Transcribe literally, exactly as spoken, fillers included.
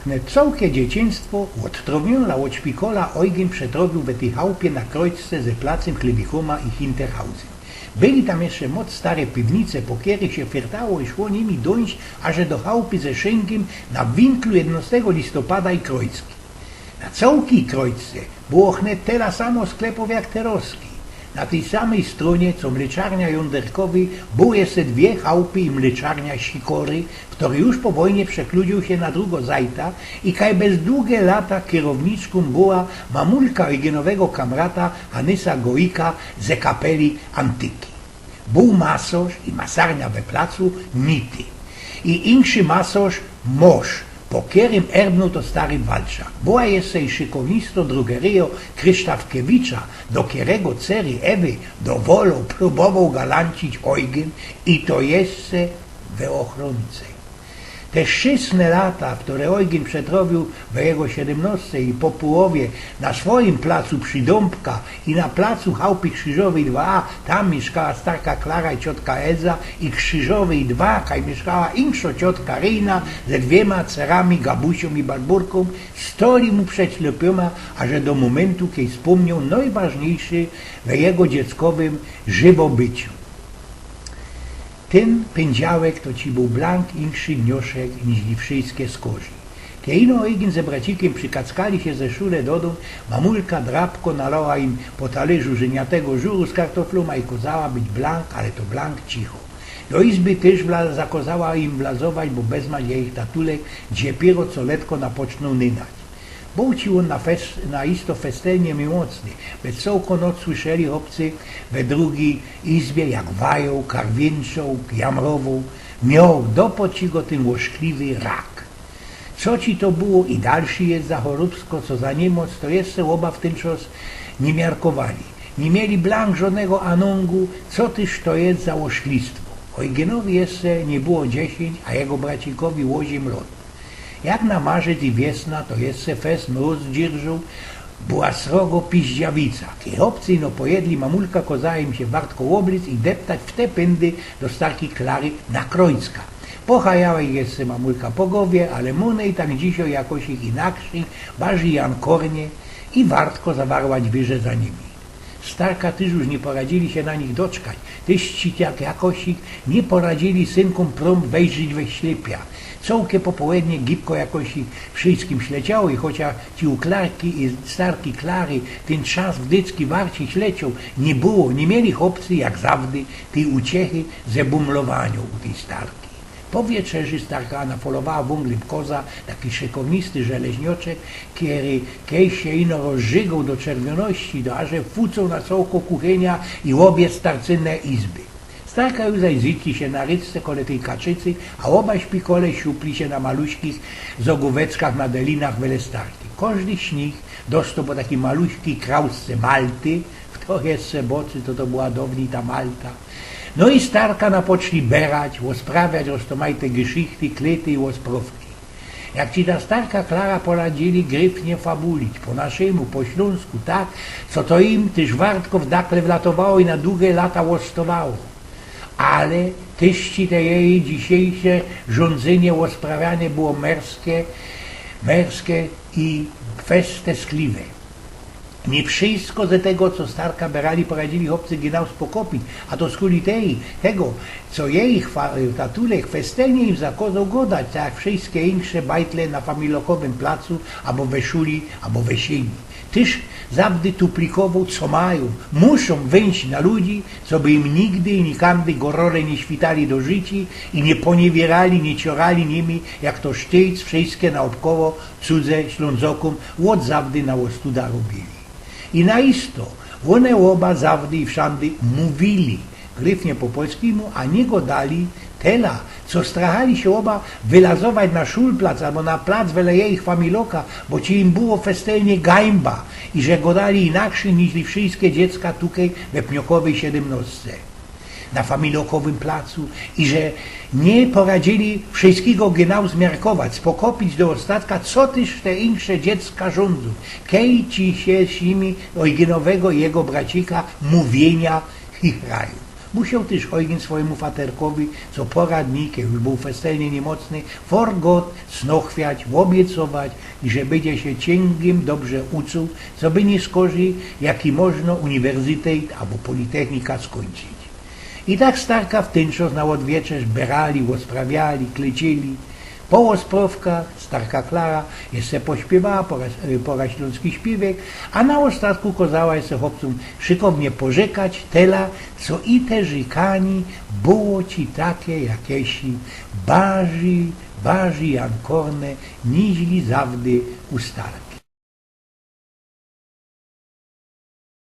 Cołke dzieciństwo ôd Trowniōla, ôd szpikola Ojgyn przetrowiył we tyj chałpie na krojce ze placym Chlebikōma i Hinterhausen. Byli tam jeszcze moc stare piwnice, po kerych sie fyrtało i szło nimi dōńś aże do chałpy ze szynkym na winklu jednostego listopada i krojcki. Na cołkij krojce było chnet tela samo sklepōw jak terozki. Na tyj samyj strōnie, co mleczarnia Jąderkowyj, były jeszcze dwie chałpy i mleczarnia Sikory, kery już po wojnie przekludził sie na drugo zajta i kaj bez duge lata kerowniczkōm była mamulka Ojgynowego kamrata Hanysa Goika ze kapeli Antyki. Bōł masorz i masarnia we placu Nity. I inszy masorz Mosz, po kerym erbnōł to stary Walczak. Była jeszcze i szykownisto drogeryjo Krysztafkiewicza, do kerego cery Ewy do wolo probowoł galancić Ojgyn i to jeszcze we Ochronce. Te szczyśne lata, kere Ojgyn przetrowiył we jego siedymnostce i po połowie na swojim placu przi Dōmbka i na placu chałpy Krzyżowyj dwa A, tam miyszkała starka Klara i ciotka Elza i Krzyżowyj dwa, kaj miyszkała inszo ciotka Ryjna ze dwiema cerami Gabusiōm i Barburkōm, stoli mu przed ślepyma, aże do mōmyntu, kej spōmnioł nojważniyjsze we jego dzieckowym żywobyciu. Tyn pyndziałek to ci bōł blank inszy dnioszek niźli wszyjske skorzij. Kej ino Ojgyn ze bracikym przykackali sie ze szule do dōm, mamulka drapko nalała im po talerzu żyniatego żuru z kartoflōma i kozała być blank, ale to blank cicho. Do izby tyż wla-, zakozała im wlazować, bo bezmać jejich tatulek dziepiero co letko napocznoł nynać. Bōł ci ôn na fes-, na isto festelnie miyłosny, bez cołko noc słyszeli chopcy we drugij izbie, jak wajoł, karwiynczoł, jamrowoł. Mioł, dopod ci go tyn ôszkliwy rak. Co ci to było i dalszy jest za chorobsko, co za niymoc, to jeszcze ôba w tyn czas niy miarkowali. Niy mieli blank żodnego anōngu, co tyż to jest za ôszklistwo. Ojgynowi jeszcze niy było dziesiyńć, a jego bracikowi ôziym lot. Jak na marzec i wiesna, to jeszcze fest mrōz dzierżoł, była srogo piździawica. Kej chopcy ino pojedli, mamulka kozała im sie wartko ôblec i deptać w te pyndy do starki Klary na krojcka. Pochajała ich jeszcze mamulka po gowie, ale mōne i tak dzisiej jakoś ich inakrzyj, bardzij jankornie i wartko zawarła dwiyrze za nimi. Starka tyż już niy poradzili sie na nich doczkać. Tyż ci tak jakoś ich niy poradzili synkōm prōm wejrzeć we ślepia. Cołke popołednie gibko jakoś ich wszyjskim śleciało i chociaż ci u Klarki i starki Klary tyn czas wdycki warci ślecioł, niy było, niy mieli chopcy jak zawdy tyj uciechy ze bumlowaniŏ u tyj starki. Po wieczerzy starka nafolowała wōnglym koza, taki szykownisty żeleźnioczek, kery kej sie ino rozżygoł do czerwioności, to aże fucoł na cołko kuchynia i ôbie starcynne izby. Starka już zaś zitli sie na ryczce kole tyj kaczycy, a ôbaj szpikole siupli sie na maluśkich zogōweckach na delinach wele starki. Kożdy z nich dostoł po takij maluśkij krałsce malty, Fto jeszcze bocy, to, to była downij ta Malta. No i starka napoczli berać, ôsprawiać roztomajte geszichty, klejty i ôsprŏwki. Jak ci ta starka Klara poradzili gryfnie fabulić, po naszymu, po ślōnsku, tak, co to im tyż wartko w dakle wlatowało i na dugie lata ôstowało. Ale tyż ci te jeji dzisiejsze żōndzynie ôsprawiane było merskie, merskie i fest teskliwe. Niy wszysko ze tego, co starka berali, poradzili chopcy gynŏ uspokopić, a to skuli tej, tego, co jeji chwa-, tatulek festelnie im zakozoł godać, tak jak wszyske insze bajtle na familokowym placu, abo we szuli, abo we siyni. Tyż zawdy tuplikowoł, co majōm, muszōm wyńść na ludzi, coby im nigdy i nikyndy gorole niy świtali do życi i niy poniywierali, niy ciorali nimi, jak to sztyjc wszyske naopkoło cudze Ślōnzokōm ôd zawdy na ôstuda robiyli. I na isto, ône ôba zawdy i wszandy mōwiyli, gryfnie po polskimu, a niy godali tela, co strachali sie ôba wylazować na szulplac abo na plac wele jejich familoka, bo ci im było festelnie gańba i że godali inakrzyj niźli wszyske dziecka tukej we Pniokowyj siedymnŏście. Na familokowym placu i że niy poradzili wszyskigo gynŏ zmiarkować, spokopić do ôstatka, co tyż te insze dziecka żōndzōm, kej ci sie z nimi Ojgynowego i jego bracika mōwiynia chichrają. Musioł tyż Eugen swojymu faterkowi, co pora dni, kej już bōł festelnie niymocny, forgot, snochwiać, ôbiecować, iże bydzie sie ciyngiym dobrze ucuł, coby niyskorzij, jak i można, uniwersytet abo politechnika skōńczyć. I tak starka w tyn czas na ôdwieczerz berali, ôsprawiali, klyczyli. Po ôsprowkach starka Klara jeszcze pośpiywała pora, pora ślōnski śpiywek, a na ôstatku kŏzała jeszcze chopcōm szykownie porzykać tela, co i te rzykanie było ci take jakeś bardzij, bardzij jankorne, niźli zawdy ustane.